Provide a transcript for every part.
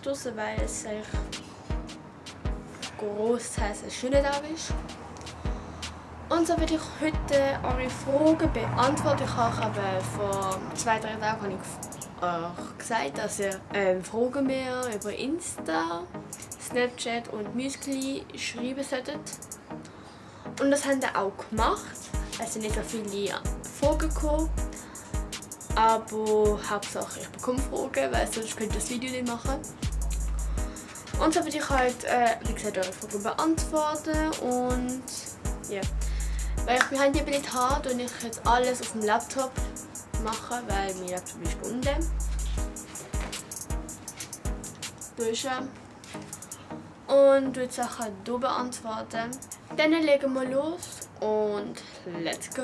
draußen, weil es eigentlich gross heisst, es schöner Tag ist. Und so werde ich heute eure Fragen beantworten. Ich habe aber vor 2-3 Tagen euch gesagt, dass ihr Fragen mir über Insta, Snapchat und Müsli schreiben solltet. Und das haben ihr auch gemacht. Es sind nicht so viele Fragen gekommen. Aber Hauptsache ich bekomme Fragen, weil sonst könnt ihr das Video nicht machen. Und so werde ich halt, wie gesagt, eure Fragen beantworten. Und ja. Weil ich mein Handy aber nicht habe, und ich jetzt alles auf dem Laptop machen, weil mein Laptop ist unten. Und die Sachen hier beantworten. Dann legen wir los und let's go!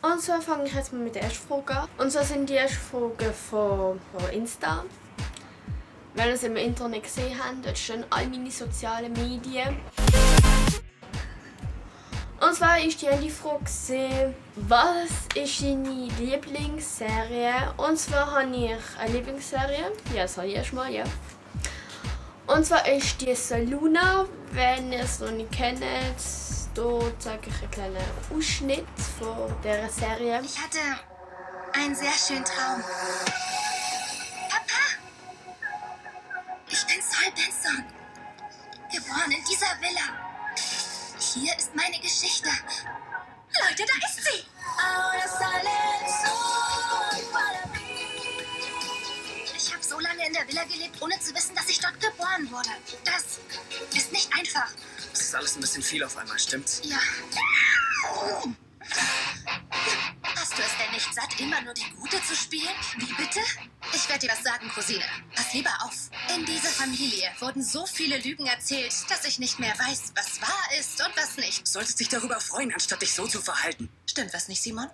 Und so fange ich jetzt mal mit der ersten Frage an. Und so sind die ersten Fragen von Insta. Wenn ihr es im Internet gesehen habt, dort stehen all meine sozialen Medien. Und zwar ist die Frage, was ist deine Lieblingsserie? Und zwar habe ich eine Lieblingsserie, ja, das habe ich erstmal, ja. Und zwar ist die Luna, wenn ihr es noch nicht kennt, hier zeige ich einen kleinen Ausschnitt von dieser Serie. Ich hatte einen sehr schönen Traum. Papa! Ich bin Sol Benson, geboren in dieser Villa. Hier ist meine Geschichte. Leute, da ist sie! Ich habe so lange in der Villa gelebt, ohne zu wissen, dass ich dort geboren wurde. Das ist nicht einfach. Das ist alles ein bisschen viel auf einmal, stimmt's? Ja. Hast du es denn nicht satt, immer nur die Gute zu spielen? Wie bitte? Ich werde dir was sagen, Cousine. Pass lieber auf. In dieser Familie wurden so viele Lügen erzählt, dass ich nicht mehr weiß, was wahr ist und was nicht. Du solltest dich darüber freuen, anstatt dich so zu verhalten. Stimmt was nicht, Simon?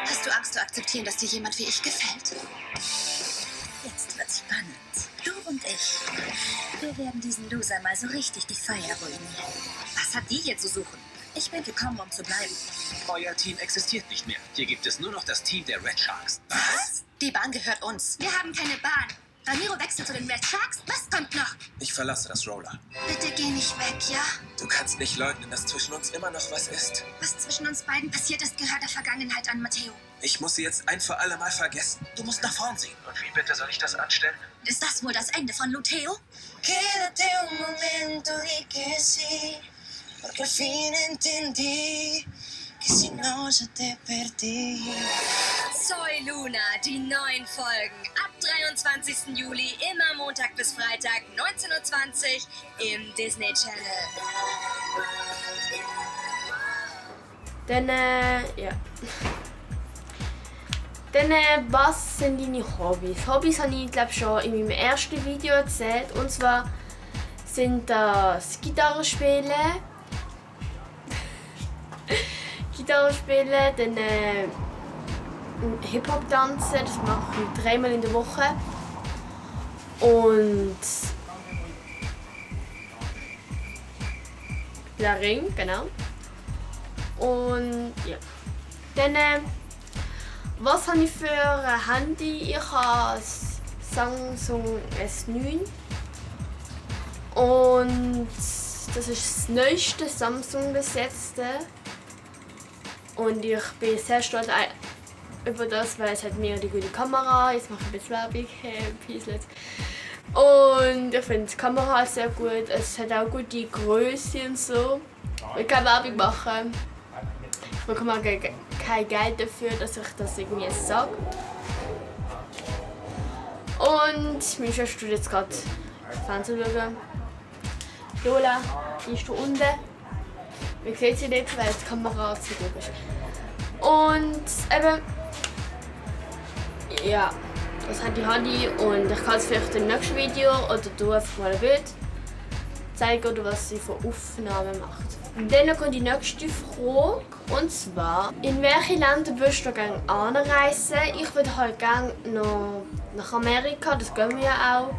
Hast du Angst zu akzeptieren, dass dir jemand wie ich gefällt? Jetzt wird's spannend. Du und ich. Wir werden diesen Loser mal so richtig die Feier ruinieren. Was hat die hier zu suchen? Ich bin gekommen, um zu bleiben. Euer Team existiert nicht mehr. Hier gibt es nur noch das Team der Red Sharks. Was? Die Bahn gehört uns. Wir haben keine Bahn. Ramiro wechselt zu den Red Sharks. Was kommt noch? Ich verlasse das Roller. Bitte geh nicht weg, ja? Du kannst nicht leugnen, dass zwischen uns immer noch was ist. Was zwischen uns beiden passiert ist, gehört der Vergangenheit an Matteo. Ich muss sie jetzt ein für alle Mal vergessen. Du musst nach vorn sehen. Und wie bitte soll ich das anstellen? Ist das wohl das Ende von Luteo? Quédate un momento y que sí, porque al fin entendí que si no yo te perdí. Soy Luna, die neuen Folgen ab 23. Juli, immer Montag bis Freitag, 19:20 Uhr im Disney Channel. Dann, ja. Dann, was sind deine Hobbys? Hobbys habe ich, glaube schon in meinem ersten Video erzählt. Und zwar sind das Gitarrespielen, dann Hip-Hop tanzen, das mache ich 3-mal in der Woche. Und der Ring, genau. Und ja. Dann, was habe ich für ein Handy? Ich habe das Samsung S9. Und das ist das neueste Samsung besetzte. Und ich bin sehr stolz über das, weil es hat mir die gute Kamera. Jetzt mache ich ein bisschen Werbung. Peace. Und ich finde die Kamera sehr gut. Es hat auch gute Größe und so. Ich kann Werbung machen. Ich bekomme kein Geld dafür, dass ich das irgendwie jetzt sage. Und meine Schwester tut jetzt gerade Fernsehen schauen. Lola, die ist hier unten. Man sieht sie nicht, weil die Kamera zu gut ist. Und eben, ja, das habe ich und ich kann es vielleicht im nächsten Video oder du einfach mal ein Bild zeigen, oder was sie für Aufnahmen macht. Und dann kommt die nächste Frage, und zwar, in welche Länder würdest du gerne anreisen? Ich würde halt gerne noch nach Amerika, das gehen wir ja auch.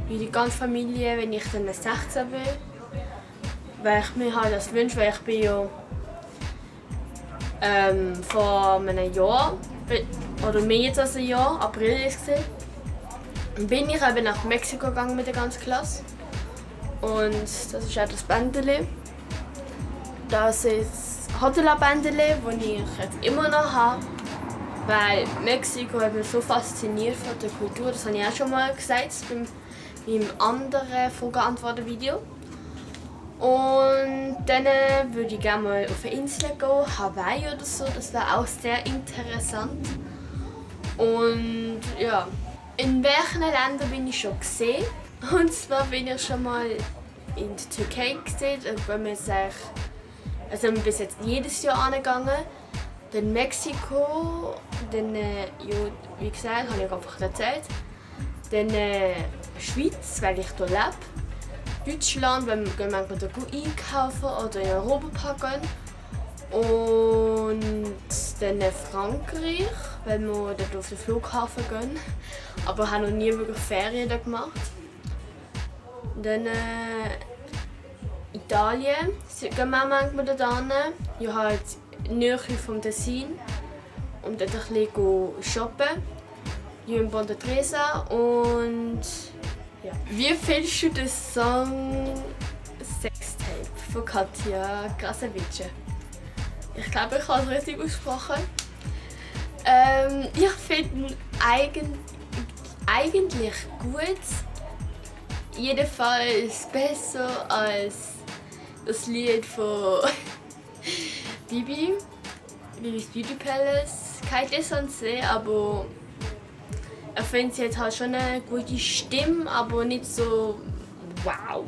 Mit der ganzen Familie, wenn ich dann 16 bin. Weil ich mir halt das wünsche, weil ich bin ja vor einem Jahr, oder mehr als ein Jahr, April ist es, bin ich eben nach Mexiko gegangen mit der ganzen Klasse. Und das ist auch das Bändeli. Das ist das Hotela-Bändeli, das ich jetzt immer noch habe. Weil Mexiko hat mich so fasziniert von der Kultur. Das habe ich auch schon mal gesagt beim anderen Frage-Antworten-Video. Und dann würde ich gerne mal auf eine Insel gehen, Hawaii oder so. Das wäre auch sehr interessant. Und ja, in welchen Ländern bin ich schon gesehen? Und zwar bin ich schon mal in der Türkei gesehen. Da sind wir bis jetzt jedes Jahr angegangen. Dann Mexiko, dann, ja, wie gesagt, habe ich einfach erzählt. Dann Schweiz, weil ich hier lebe. Deutschland, wenn wir manchmal da einkaufen oder in den Europapark gehen. Und dann Frankreich, wenn wir dort auf den Flughafen gehen. Aber ich habe noch nie wirklich Ferien da gemacht. Dann Italien, gehen wir auch manchmal da hin. Ich habe halt Nähe vom Tessin und dort ein bisschen shoppen. Hier in Ponte Tresa und ja. Wie findest du den Song Sextape von Katja Krasavice? Ich glaube, ich habe es richtig ausgesprochen. Ich finde ihn eigentlich gut. Jedenfalls besser als das Lied von Bibis Beauty Palace. Kein Dessense, aber ich finde, sie hat halt schon eine gute Stimme, aber nicht so wow.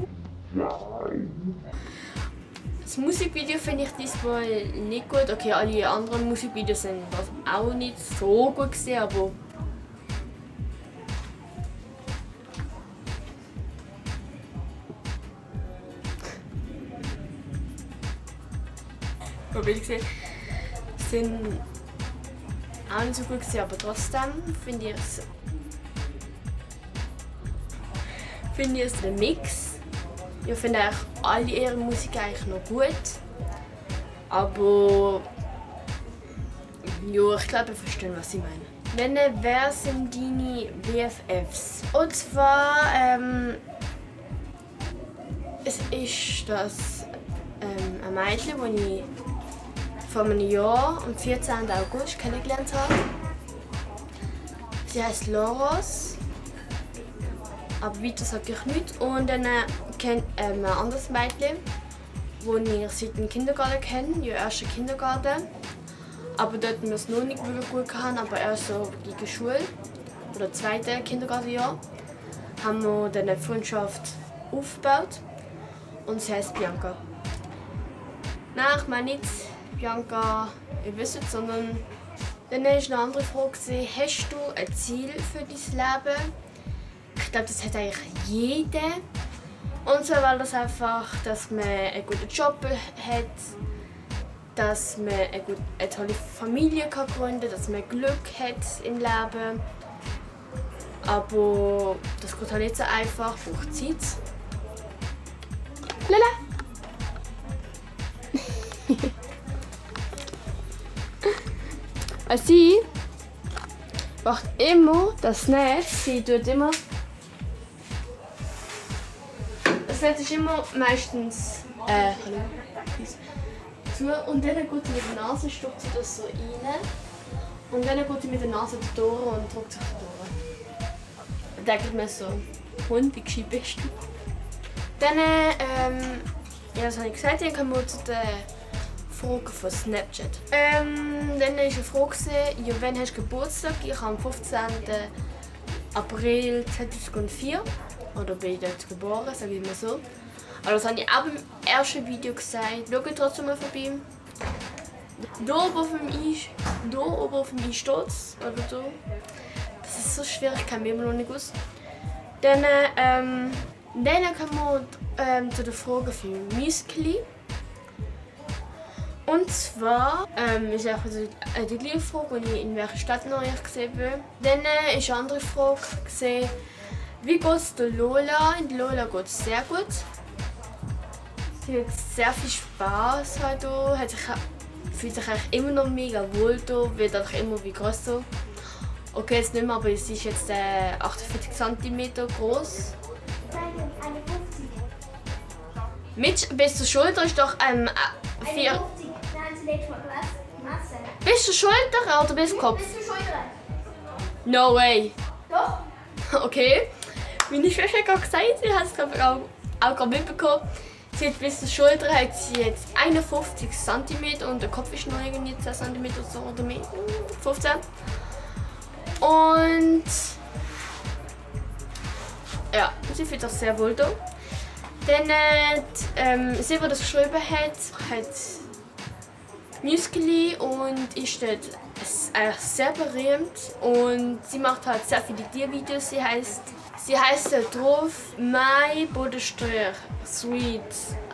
Das Musikvideo finde ich diesmal nicht gut. Okay, alle anderen Musikvideos sind auch nicht so gut gesehen, aber sind auch nicht so gut gewesen, aber trotzdem finde ich es den Mix. Ich finde eigentlich alle ihre Musik eigentlich noch gut, aber ja, ich glaube, ihr versteht, was ich meine. Wer sind deine BFFs? Und zwar es ist das ein Mädchen, das ich vor einem Jahr, am 14. August, kennengelernt habe. Sie heißt Loros, aber weiter sage ich nicht. Und dann kennt ein anderes Mädchen, das ich seit dem Kindergarten kenne, ja, ersten Kindergarten. Aber dort wir es noch nicht wirklich gut gehabt, aber erst so gegen Schule oder zweite Kindergartenjahr haben wir dann eine Freundschaft aufgebaut. Und sie heißt Bianca. Nein, ich meine nicht Bianca, ihr wisst es, sondern dann war eine andere Frage, hast du ein Ziel für dein Leben? Ich glaube, das hat eigentlich jeder. Und zwar war das einfach, dass man einen guten Job hat, dass man eine tolle Familie kann gründen kann, dass man Glück hat im Leben. Aber das geht halt nicht so einfach, braucht Zeit. Lala! Sie macht immer das Netz, sie tut immer. Das Netz ist immer meistens zu und dann geht sie mit der Nase, stopft sie das so rein und dann geht sie mit der Nase durch und drückt sich durch. Dann denkt man so, Hund, wie gescheit bist du? Dann, ja, das habe ich gesagt, dann kommen wir zu der Frage von Snapchat. Dann war eine Frage, ja, wann hast du Geburtstag? Ich habe am 15. April 2004, oder bin ich dort geboren, sage ich mal so. Aber das habe ich auch im ersten Video gesagt. Schaut trotzdem mal vorbei. Hier oben auf dem Einsturz, oder so. Das ist so schwierig, ich kenne mich immer noch nicht aus. Dann kommen wir zu der Frage für Müsli. Und zwar ist einfach die gleiche Frage, die ich in welcher Stadt noch ich gesehen bin. Dann ist eine andere Frage gesehen, wie geht es der Lola? In der Lola geht es sehr gut. Sie hat sehr viel Spaß hier, fühlt sich eigentlich immer noch mega wohl hier, wird einfach immer wie größer. Okay, jetzt nicht mehr, aber sie ist jetzt 48 cm groß. Mit bis zur Schulter ist doch 4. Bis zur Schulter oder bis Kopf? Bis zur Schulter. No way. Doch. Okay. Meine Schwester hat gerade gesagt, sie hat es auch gerade mitbekommen. Sie hat bis zur Schulter hat sie jetzt 51 cm und der Kopf ist noch irgendwie 10 cm oder mehr. 15. Und ja, sie fühlt sich sehr wohl da. Dann, sie, die das geschrieben hat Musically und ist dort sehr berühmt. Und sie macht halt sehr viele Tiervideos. Sie heißt drauf My_Sweet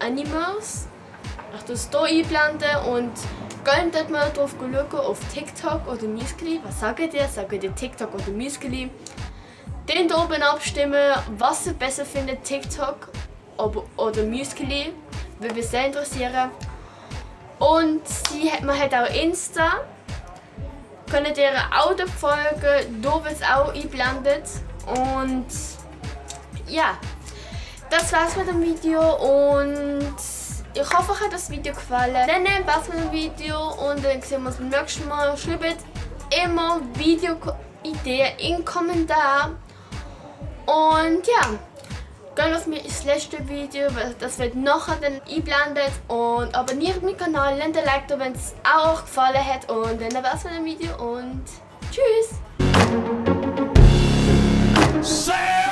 Animals. Ich tue es hier einblenden und könnt dort mal drauf schauen auf TikTok oder Musically. Was sagt ihr? Sagt ihr TikTok oder Musically? Dann hier oben abstimmen, was ihr besser findet, TikTok oder Musically. Würde mich sehr interessieren. Und man hat auch Insta. Könnt ihr auch folgen, hier wird es auch eingeblendet. Und ja, das war's mit dem Video und ich hoffe, euch hat das Video gefallen. Dann war's mit dem Video und dann sehen wir uns beim nächsten Mal. Schreibt immer Video-Ideen in den Kommentaren. Und ja, geht auf das letzte Video, das wird nachher dann eingeblendet. Und abonniert meinen Kanal, lasst ein Like da, wenn es auch euch gefallen hat. Und dann war's mit dem Video und tschüss! Say